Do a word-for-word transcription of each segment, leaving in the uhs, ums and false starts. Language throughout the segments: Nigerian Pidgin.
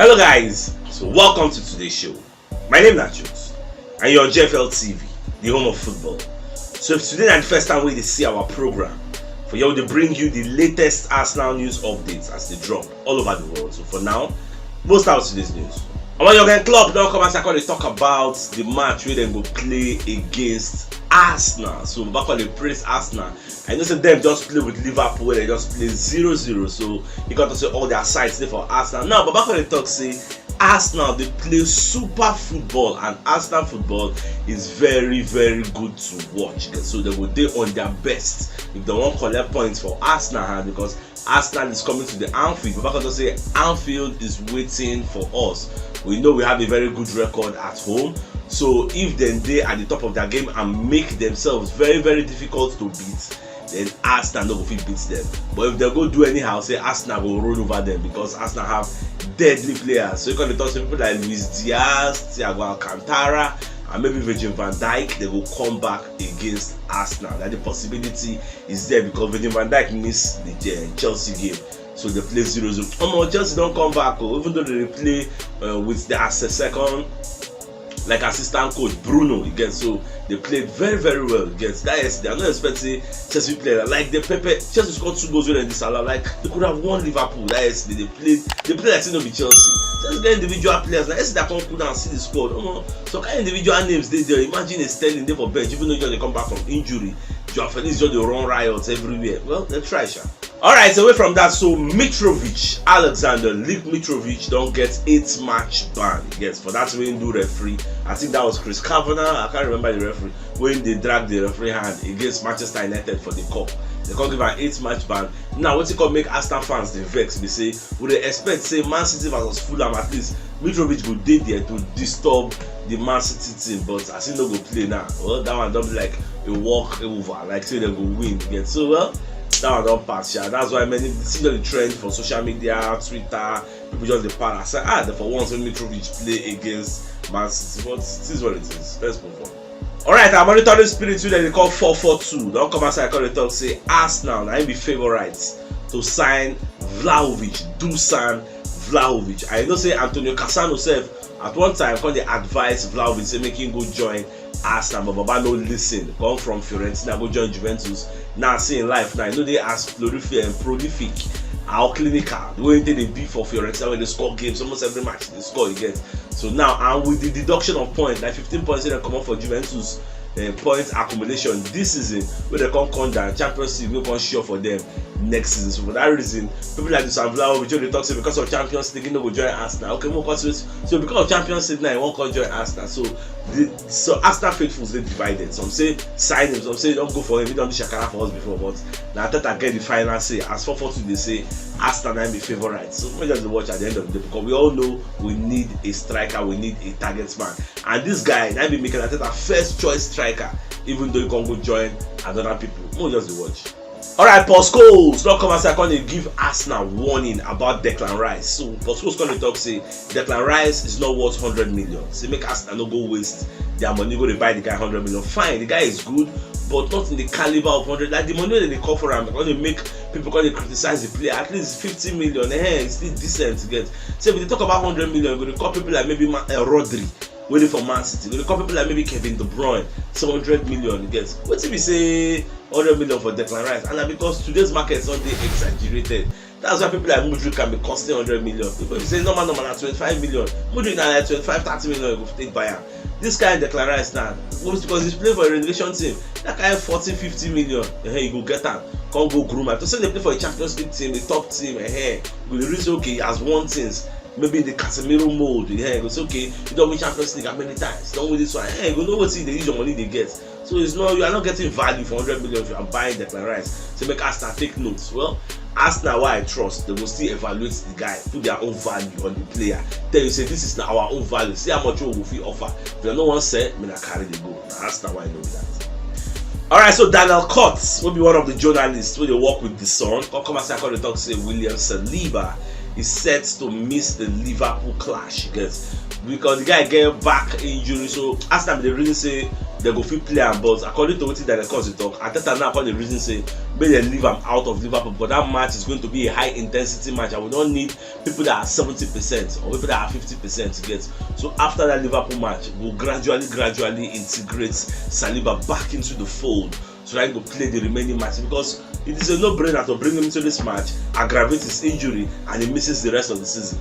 Hello guys, so welcome to today's show. My name is Nachos and you're on G F L T V, the home of football. So if today na the first time we dey see our program, for here we dey bring you the latest Arsenal news updates as they drop all over the world. So for now, most out today's news. Our Jurgen Klopp don come as I call dey talk about the match wey dem go play against Arsenal. So Baba come dey praise Arsenal. I know say dem just play with Liverpool, they just play zero zero. So he got to say all their sides dey for Arsenal. Now Baba come dey talk say Arsenal dey play super football, and Arsenal football is very, very good to watch. So they go dey on their best if they wan collect points for Arsenal hand, because Arsenal is coming to the Anfield. Baba come talk say Anfield is waiting for us. We know we have a very good record at home. So if dem dey at the top of their game and make themselves very, very difficult to beat, then Arsenal no go fit beat them. But if they go do anyhow, say Arsenal go roll over them, because Arsenal have deadly players. So you can talk to people like Luis Diaz, Thiago Alcantara, and maybe Virgil van Dijk, they go come back against Arsenal. That the possibility is there because Virgil van Dijk miss the uh, Chelsea game. So they play zero zero. Omo, Chelsea don come back, oh, even though they dey play uh, with the as a second, like, assistant coach Bruno again. So they played very, very well against that yesterday. I no expect say Chelsea player like the Pepe, Chelsea scored two goals wey dem disallow. Like, they could have won Liverpool that yesterday. They played, they played like say no be Chelsea. Just get individual players. Now yesterday I come cool down see the squad. Omo, some kind individual names dey there. Imagine a Sterling dey for bench, even though he just dey come back from injury. Joao Felix just dey run riots everywhere. Well, they try sha. Alright, away from that, so Mitrovic, Alexander Lik Mitrovic don get eight match ban. Yes, for that wey do referee. I think that was Chris Kavanagh. I can't remember the referee, when they drag the referee hand against Manchester United for the cup. They come give am eight match ban. Now wetin come make Arsenal fans dey vex be say we dey expect say Man City versus Fulham, at least Mitrovic go dey there to disturb the Man City team, but as he no go play now, well, that one don be like a walk over, like say they go win again. So well, that one don pass sha. That's why many see the trend for social media, Twitter, people just dey para say ah, the for once when Mitrovic play against Man City, but it is what it is. Let's move on. Alright, our monitoring spirit wey dem dey call four four two don come outside come dey talk say Arsenal na im be favourites to sign Vlahovic, Dusan Vlahovic. I know say Antonio Cassano sef at one time come dey advise Vlahovic say make him go join Arsenal, but Baba no listen. Come from Fiorentina go join Juventus. Now see in life now, you know they as prolific and prolific, how clinical the way they dey be for Fiorentina when they score games almost every match they score you get. So now and with the deduction of points, like fifteen points wey dem comot for Juventus uh, points accumulation this season, wey dem come come down, Champions League no come sure for them next season. So for that reason, people like Dusan Vlahovic wey dey talk say because of Champions League he no go join Arsenal. Okay, more consequence. So because of Champions League now he wan come join Arsenal. So the so Arsenal faithfuls dey divided. Some say sign him, some say don go for him. He don do shakara for us before, but na Arteta get the final say. As four four two dey say, Arsenal na im be favourite. So we just dey watch at the end of the day because we all know we need a striker, we need a target man. And this guy na im be Mikel Arteta first choice striker, even though he come go join another people. Make we just dey watch. Alright, Paul Scholes don come outside come dey give Arsenal warning about Declan Rice. So Paul Scholes come dey talk say Declan Rice is not worth hundred million. Say make Arsenal no go waste their money go dey buy the guy hundred million. Fine, the guy is good, but not in the caliber of hundred. Like the money wey dem dey call for am, when they make people come dey criticize the player, at least fifty million, eh, it's still decent to get. So if we dey talk about hundred million, we go dey call people like maybe Ma- uh, Rodri, wey dey for Man City. We go dey call people like maybe Kevin De Bruyne, say hundred million get. Wetin be say hundred million for Declan Rice? And na because today's market don dey exaggerated. That's why people like Mudryk can be costing hundred million. People be say normal normal na twenty-five million. Mudryk na like twenty-five, thirty million you go take buy am. This kind Declan Rice now, because he's playing for a relegation team, that kind forty, fifty million, eh, you go get am. Come go groom am. To say they play for a Champions League team, a top team, eh, you go reason okay, he has won things. Maybe in the Casemiro mode, yeah, you go say okay, you don win Champions League how many times? You don win this one, eh, you go know wetin you dey use your money dey get. So it's not, you are not getting value for hundred million if you are buying Declan Rice. So make Arsenal take notes. Well, Arsenal, why I trust, they will still evaluate the guy, put their own value on the player. Tell you say this is now our own value. See how much we fit offer. If you no wan sell, me na carry the go. Na Arsenal why I know that. Alright, so Daniel Kotz will be one of the journalists wey dey work with the Sun. Come come outside come dey talk say William Saliba is set to miss the Liverpool clash. You get, because the guy get back injury, so Arsenal bin dey reason say They go fit play am, but according to wetin Daniel Cox dey talk, Arteta now come dey reason say make dem leave am out of Liverpool, but that match is going to be a high intensity match, and we don't need people that are seventy percent or people that are fifty percent to get. So after that Liverpool match, we'll gradually, gradually integrate Saliba back into the fold so that he go play the remaining match, because it is a no-brainer to bring him into this match, aggravate his injury, and he misses the rest of the season.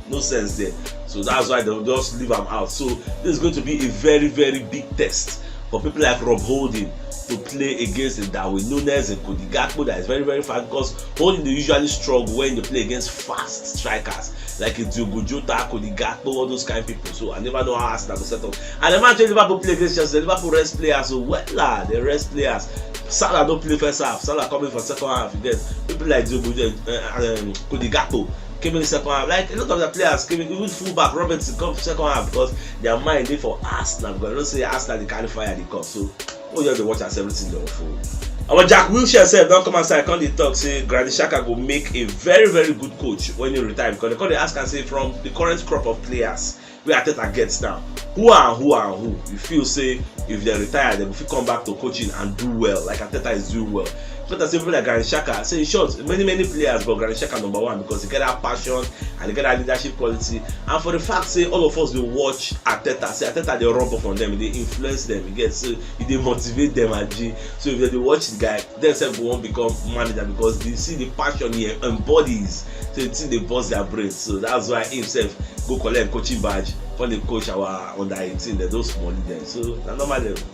No sense there. So that's why they'll just leave him out. So this is going to be a very, very big test for people like Rob Holding to play against the Darwin Nunez and Cody Gakpo that is very, very fast, because Holding dey usually struggle when they play against fast strikers like Diogo Jota, Cody Gakpo, all those kind of people. So I never know how Arsenal go set up. And the match Liverpool play against Chelsea, Liverpool rest players, so well, ah, they rest players. Salah don't play first half. Salah coming for second half. You get people like Diogo, uh, um, Cody Gakpo came in the second half. Like, a lot of the players came in, even fullback Robertson come for second half because their mind dey for Arsenal. Because I don't say Arsenal dey carry fire dey come. So we just dey watch as everything dey unfold. Our Jack Wilshere sef don come outside, come dey talk say Granit Xhaka go make a very, very good coach when he retire, because they come dey ask am say, from the current crop of players wey Arteta gets now, who and who and who you feel say if they retire, they go fit come back to coaching and do well like Arteta is doing well? Arteta say people like Granit Xhaka, say in short, many, many players, but Granit Xhaka number one, because he get that passion and he get that leadership quality. And for the fact say all of us dey watch Arteta, say Arteta dey rub off on them, dey influence them, you get, so e dey motivate them, aji. So if they dey watch the guy, dem sef go wan become manager because they see the passion he embodies. So the thing dey burst their brain. So that's why him sef go collect coaching badge, come dey coach our under eighteen, dem, those small dem. So na normal level.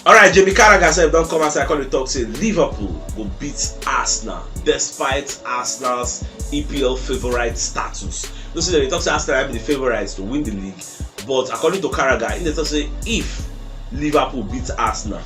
Alright, Jamie Carragher sef don come outside, come dey talk say Liverpool go beat Arsenal despite Arsenal's E P L favourite status. You see, they talk say Arsenal be the favourites to win the league, but according to Carragher, he dey talk say if Liverpool beat Arsenal,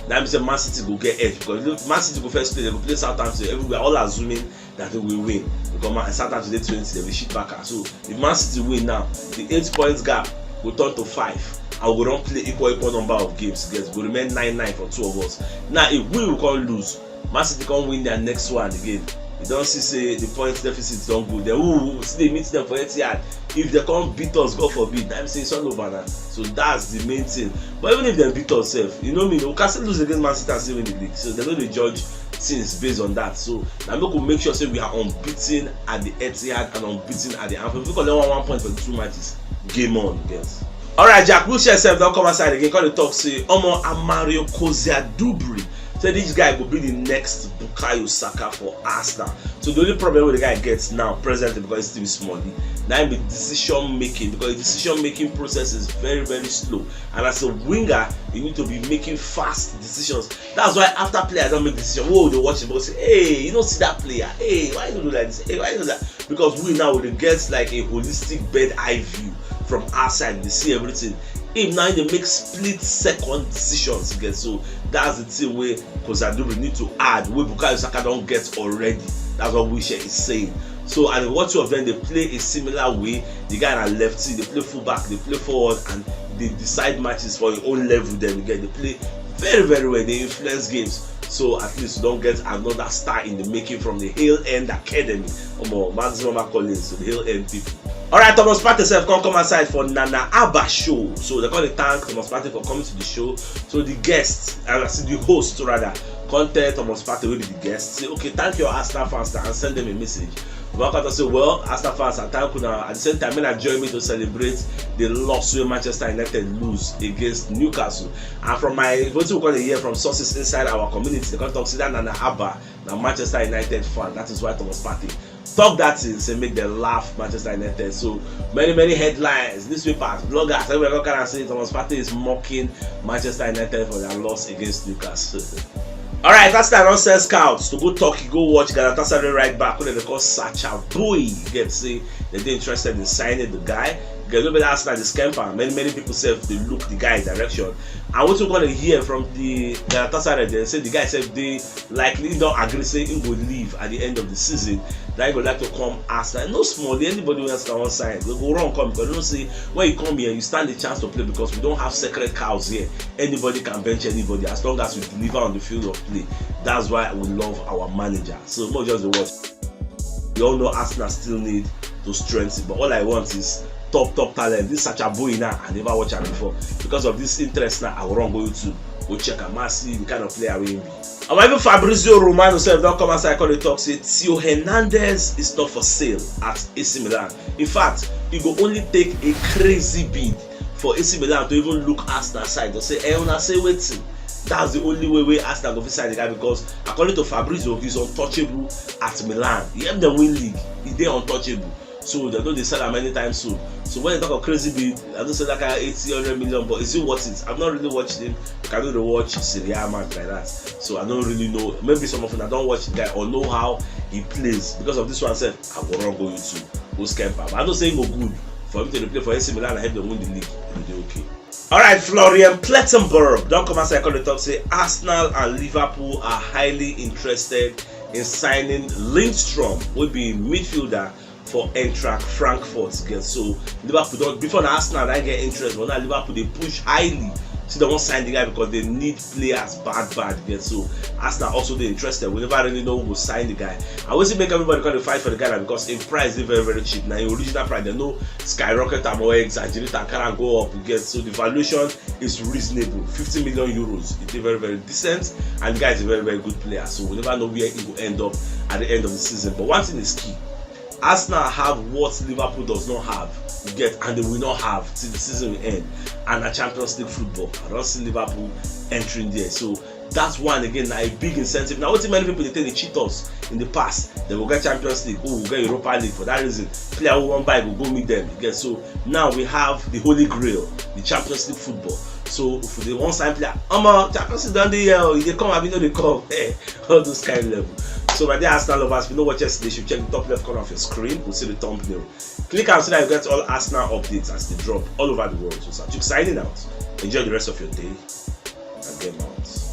that means say Man City go get edge, because Man City go first play, they go play Southampton, everywhere, all assuming that they will win, because Man, Southampton dey twenty, they will shit back. So if Man City win now, the eight points gap go turn to five, and we go don play equal, equal number of games. Yes, go remain nine nine for two of us. Now if we will come lose, Man City come win their next one again, you don see say the points deficit don go. Then we will still dey meet them for Etihad. If they come beat us, God forbid, that means say it's all over now. So that's the main thing. But even if they beat us sef, you know me, we can still lose against Man City and still win the league. So they no dey judge things based on that. So now make we make sure say we are unbeaten at the Etihad and unbeaten at the Anfield. If we collect one, one point for the two matches, game on, guys. Alright, Jack Wilshere sef don come outside again, come dey talk say, omo, Mario Cosiadubri say this guy go be the next Bukayo Saka for Arsenal. So the only problem wey the guy gets now, presently, because he's still small, na im be decision making, because the decision making process is very, very slow. And as a winger, you need to be making fast decisions. That's why after player don make decision, we dey watch him, we say, "Hey, you no see that player? Hey, why you do like this? Hey, why you do that?" Because we now dey get like a holistic bird eye view from outside, we dey see everything. Him now dey make split second decisions again. So that's the thing wey Cosiadubri need to add, wey Bukayo Saka don get already. That's what Wilshere is saying. So, and what two of them, they play a similar way. The guy na lefty, they play fullback, they play forward, and they decide matches for your own level. Then again, they play very, very well. They influence games. So at least you don get another star in the making from the Hill End Academy. Omo, maximum accolades to the Hill End people. Alright, Thomas Partey sef come come outside for Nana Abba show. So they come dey thank Thomas Partey for coming to the show. So the guest, and I see the host rather, come tell Thomas Partey, wey be the guest, say, "Okay, thank your Arsenal fans and send them a message." Walcott say, "Well, Arsenal fans, I thank una. At the same time, make una join me to celebrate the loss wey Manchester United lose against Newcastle." And from my, wetin we come dey hear from sources inside our community, they come talk say that Nana Abba na Manchester United fan. That is why Thomas Partey talk that thing, say make dem laugh Manchester United. So many, many headlines, newspapers, bloggers, everywhere come carry am say Thomas Partey is mocking Manchester United for their loss against Newcastle. Alright, Arsenal don send scouts to go Turkey, go watch Galatasaray right back, wey dem dey call Sacha Boey. Get say dem dey interested in signing the guy. Get, no be that Arsenal dey scamper. Many, many people sef dey look the guy direction. And wetin we come dey hear from the Galatasaray, dem say the guy sef dey likely, he don agree say he go leave at the end of the season. That he go like to come Arsenal. No small, anybody wey Arsenal wan sign, we go run come, because you know say when you come here, you stand a chance to play, because we don't have sacred cows here. Anybody can bench anybody as long as we deliver on the field of play. That's why we love our manager. So make we just dey watch. We all know Arsenal still need to strengthen, but all I want is top top talent. This Sacha Boey now, I never watch am before. Because of this interest now, I go run go YouTube, go check am, and see the kind of player wey he be. And even Fabrizio Romano sef don come outside come dey talk say Theo Hernandez is not for sale at A C Milan. In fact, e go only take a crazy bid for A C Milan to even look Arsenal side to say, eh, una say wetin? That's the only way wey Arsenal go fit sign the guy, because according to Fabrizio, he's untouchable at Milan. He help them win league. He dey untouchable. So they no dey sell am anytime soon. So when they talk of crazy bid, I don't say that kind of eighty, hundred million, but is it worth it? I've not really watched him. I cannot really watch Serie A match like that. So I don't really know. Maybe some of una don watch the guy or know how he plays. Because of this one sef, I go run go YouTube, go scam am. I know say he go good for him to dey play for A C Milan and help them win the league. E go dey okay. All right, Florian Plettenberg don come outside come dey talk say Arsenal and Liverpool are highly interested in signing Lindstrom, wey be midfielder for Eintracht Frankfurt. Get so Liverpool don, before na Arsenal na get interest, but now Liverpool dey push highly. See, they wan sign the guy because they need players bad bad. Get so Arsenal also dey interested. We never really know who go sign the guy. And wetin make everybody come dey fight for the guy na because him price dey very very cheap. Na him original price, they no skyrocket am or exaggerate am, carry am go up. Get so the valuation is reasonable. Fifty million euros. E dey very very decent, and the guy is a very very good player. So we never know where he go end up at the end of the season. But one thing is key. Arsenal have what Liverpool does not have. You get, and they will not have till the season will end. And a Champions League football. I don't see Liverpool entering there. So that's one again, na a big incentive. Now, what many people they take the cheat us in the past, they will get Champions League, oh, we get Europa League. For that reason, player who won't buy will go meet them. You get, so now we have the holy grail, the Champions League football. So if they want sign player, I'm a Champions League down there, oh, they come, I mean, they come, eh, all those kind of level. So my dear Arsenal lovers, if you know what yesterday, you should check the top left corner of your screen. We'll see the thumbnail. Click and so that you get all Arsenal updates as they drop all over the world. So Satuk signing out. Enjoy the rest of your day and game out.